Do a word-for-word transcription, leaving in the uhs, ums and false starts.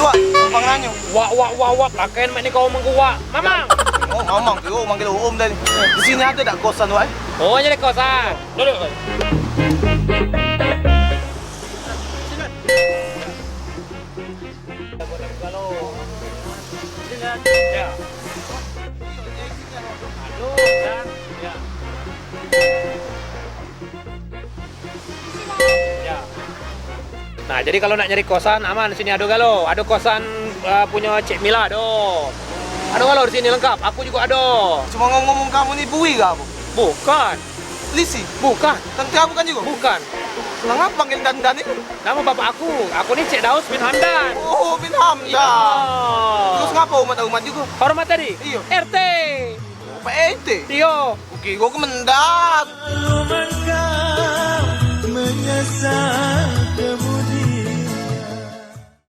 Wak, numpang nanyo. Wak, wak, wak, wak, pakai mak ni kau mengkuak. Mamang. Oh, mamang tu, oh, manggil om tadi. Di sini ado dak kosan, Wak? Oh, nyari kosan. Duduk. Ya. Ya. Nah, jadi kalau nak nyari kosan aman, sini ado galo. Ado kosan, eh, punyo Cik Mila ado. Ado galo di sini lengkap. Aku jugo ado. Cuma ngomong-ngomong kamu ni bui ke apa? Bukan. Lisi? Bukan. Tentara bukan jugo? Bukan. Lah ngapa panggil Dan-Dan ni? Nama bapak aku. Aku ni Cik Daus bin Hamdan. Oh, bin Hamdan. Iyo. Terus ngapa hormat-hormat jugo? Hormat tadi? Iyo. R T. Pak R T? Iyo. Oke, gua kemendat. Lalu mangkam menyesal